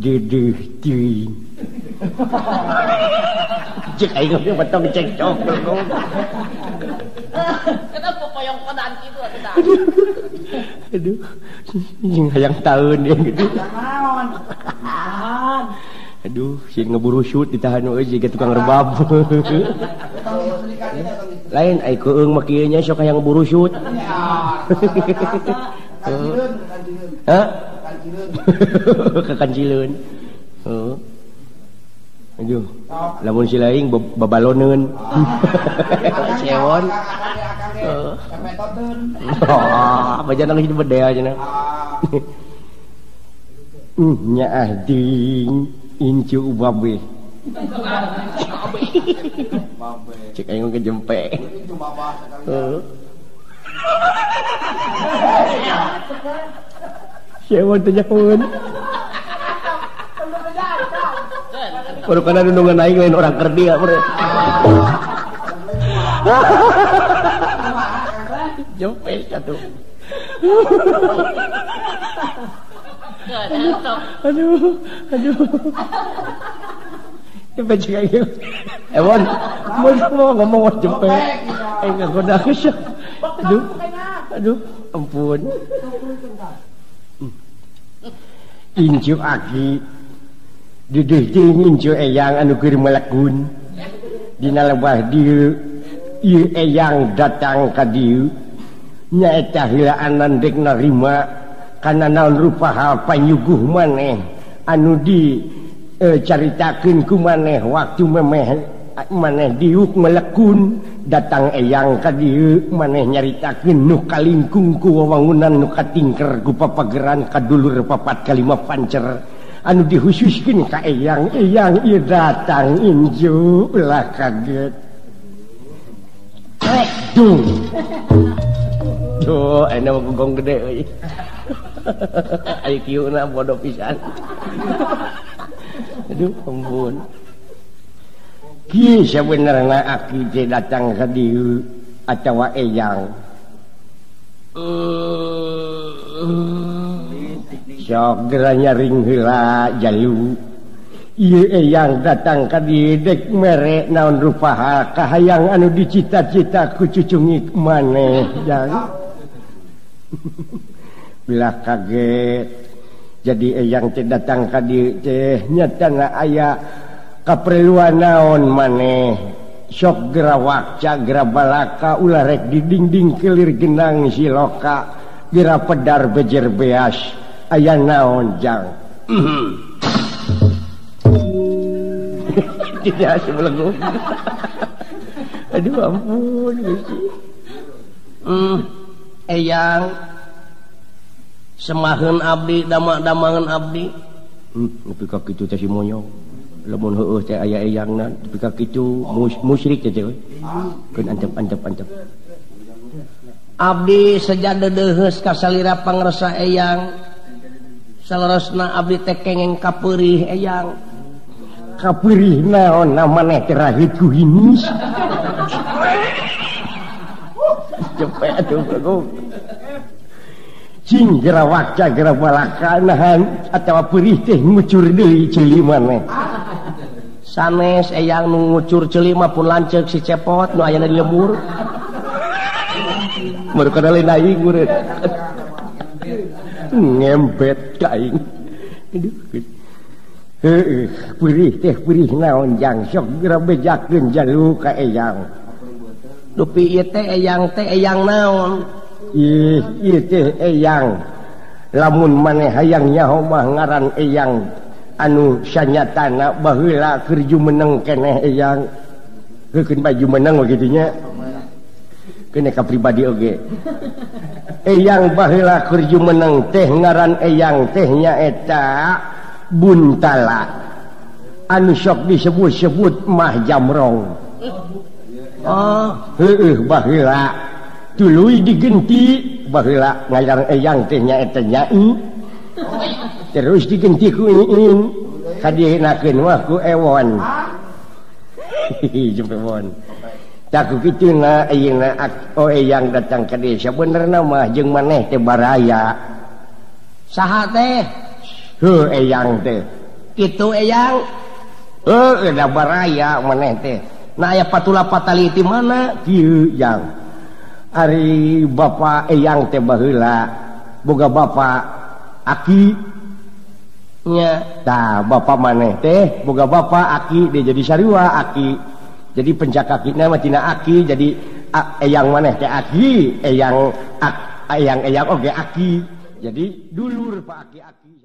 Dedeh teuing. Cek aing ge batong cekcok. Kenapa poyong kodan kitu atuh tah? Aduh. Jeung hayang taeun dia gitu. Naon? Aduh, sieun ngeburusut ditahan euy jiga tukang rebab. Lain ai keung mah kieu nya sok hayang ngeburusut. Hah? Ka kancileun. Heeh. Aduh, lamun si laing babaloneun. Sewon. Heeh. Oh, bajana geus bedea cenah. Nyaah ding. Incu babe. Cek aing ke jempe. Heeh. Sewon teh nyahoeun. Baru kana nundungan aing lain orang kerdia bro. Jempe satu. Aduh, aduh. Jempe cek aing. Ewon, mau ngomong jempe. Aing ngagoda geus. Aduh. Aduh, ampun. Incu aki didih teuing incu eyang anu keur melekun. Dina lebah dieu ieu eyang datang ka dieu. Nyaeta heulaanan dek narima kana naon rupa hal panyuguh maneh anu di caritakeun ku maneh waktu memeh maneh diuk melekun datang eyang ka dieu maneh nyaritakeun nu kalingkung ku wewangunan nu katingker ku papageran ka dulur papat kalima pancer anu dihususkeun ka eyang eyang ieu datang inju ulah kaget rek dung. Duh, enak mah gong gede euy. IQ na bodoh pisan. Aduh, ampun. Ki sabenerna aki teh datang ka dieu atawa eyang. Sok geura nyaring heula jalu. Ieu eyang datang ka dieu dek mere naon rupa hal kahayang anu dicita-cita ku cucungik maneh jang. Bila kaget jadi eyang teh datang ka dieu teh nyatana aya kaperluan naon maneh sok geura wakca geura balaka ulah rek di dinding kelir genang siloka geura pedar bejer beas aya naon jang. Tidak sebelum. Aduh ampun Gusti. Eyang semaheun abdi damak-damangan abdi. Nepi ka kitu teh si monyong. Lamun heueuh teh aya eyangna nepi ka kitu musyrik teh we. Keun antep-antep. Abdi seja deudeuheus ka salira pangresa eyang. Saleresna abdi teh kengeng kapeurih eyang. Kapeurih naon maneh teh rahit ku hinis. Cepet atuh bego. Cing geura wakca geura balaka nahan atawa peurih teh ngucur deui ceuli maneh. Sanes eyang nu ngucur ceuli mah pun lanceuk si Cepot nu ayana di lembur. Baru kana lain aing murid. Ngempet ka aing. Aduh. Heueuh, peurih teh peurih naon jang sok geura bejakeun jalu ka eyang. Dupi ieu teh eyang naon? Ih, ieu teh eyang. Lamun maneh hayang nyaho mah ngaran eyang anu sanyatana baheula keur jumeneng keneh eyang. Heukeun bae jumeneng kitu nya. Keun ka pribadi oge. Eyang baheula keur jumeneng teh ngaran eyang teh nyaeta Buntala. Anu sok disebut-sebut Mah Jamrong. Oh, heueuh baheula tuluy digenti baheula ngaran eyang teh nyaeta nyai. Terus digenti ku iin kadienakeun mah ku ewon. Jempe ewon. Tak ku kituna ayeuna oh eyang datang ka desa benerna mah jeung maneh teh baraya. Saha teh? Heuh eyang teh. Kitu eyang. Heuh da baraya maneh teh. Nah aya patula patali ti mana? Kieu jang. Ari bapa eyang teh baheula boga bapa aki nya. Tah bapa maneh teh boga bapa aki dia jadi sarua aki. Jadi pencakakina mah tina aki jadi eyang maneh teh aki, eyang eyang oge aki. Jadi dulur pak aki-aki.